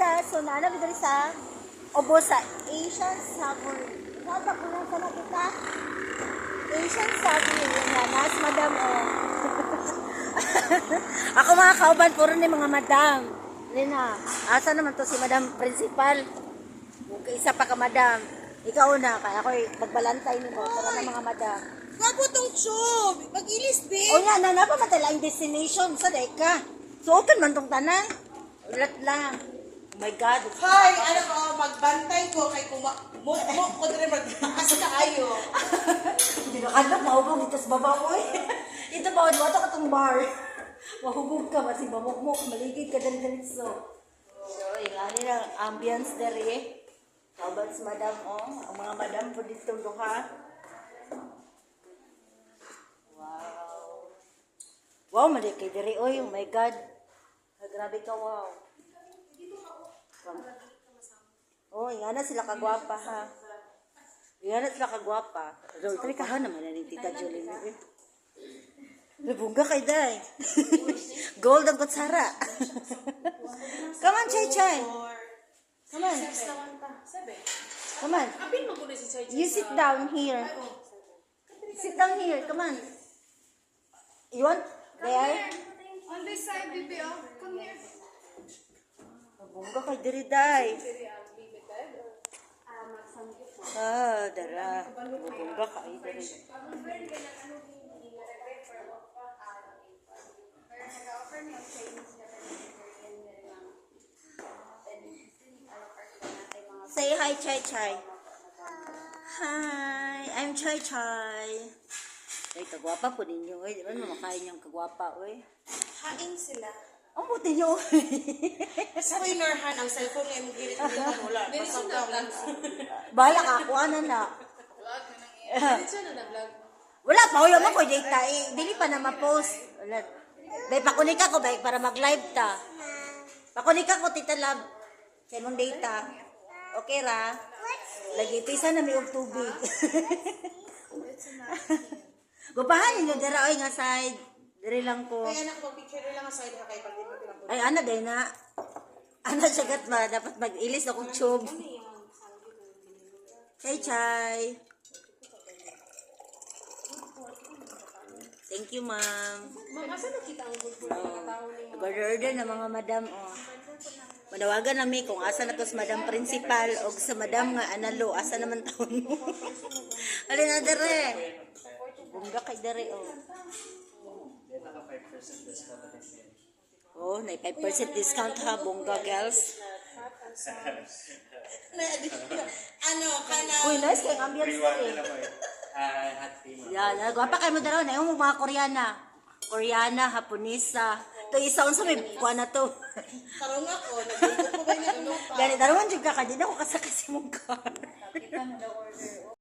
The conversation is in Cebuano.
Guys. So naa na mi diri sa ubos sa Asian Savory. Saan ba kulang sa nakita? Asian Savory. Yun nga, nas madam oh. Ako mga kauban, puro ni mga madam. Lina, asa naman to si Madam Principal? Kung isa pa ka, madam. Ikaw na, kaya ako'y magbalantay nimo para na mga madam. Gwapo tong tube. Mag-ilis, O babe. nga, na na pa man ang destination sa ka. So open man tong tanan. Ulat lang. Oh my God. Hi, ano ko, magbantay ko kay kuma mo mo ko dire magtaas kaayo. Hindi na kadlok, mahubog dito sa baba ko eh. Ito ba, wato ka tong bar. Mahubog ka, masig mamukmok, maligid ka dali-dali so. So, ingani na ang ambience dere eh. Kauban si madam, oh. Ang mga madam po dito duha. Wow. Wow, mali kay dere, oy. Oh my God. Ah, grabe ka, wow. Oh, ingana sila kagwapa ha. Ingana sila kagwapa. Rol, tali ka ha naman na ni Tita Julie. Eh. Nabungga kay Day. Gold ang kutsara. Come on, Chay Chay. Come on. Come on. Apil mo ko na si Chay Chay. You sit down here. Sit down here. Come on. You want there? On this side, baby, oh. Come here. Nabungga kay diri, Day. Ah, dara. Nabungga kay diri. Pero nag-offer niya Chinese, Japanese, Korean, ma'am. Say hi, Chay Chay. Hi, I'm Chay Chay. Ay, kagwapa po ninyo. Ay, di ba makain yung kagwapa, oy. Hain sila. Ang buti nyo. Spoiler han ang cellphone nga imong gilit dito wala. Diretso na vlog. Bahala ka, ako ano na. Diretso na na vlog. Wala pa, uyo mo ko data. Eh, dili pa na ma-post. Wala. Bay, pakunik ako, bay, para mag-live ta. Pakunik ako, Tita Love. Sa imong data. Okay ra? Lagi, pisa na may og tubig. Gupahan ninyo, dira, oy, nga side. Diri lang ko. Kaya anak mo picture lang ang side ha kay pag di mo pinapun. Ay, ana, day na. Ana, siya gat ma. Dapat mag-ilis akong tube. Chay, chay. Thank you, ma'am. Ma'am, asa nakita ang good food ng mga tao ni ma'am? Nag-order na mga madam, oh. Manawagan nami kung asa na to sa madam principal o sa madam nga analo, asa naman taon mo. Alin na dere. Bungga kay dere, oh. Naka 5% discount na din. Oh, na 5% discount ha, bongga girls. Ano kana Uy, nice kay ambience Free water dere. na po eh. Ah, hot tea, ma'am. Yan, gwapa kay mo daraw na yung mga Koreana. Koreana, Haponesa. To isa unsa may kuan na to. Tarong ako, nagluto ko ba na ano pa. Gani darawan jud ka kay di na ko kasakay sa imong car.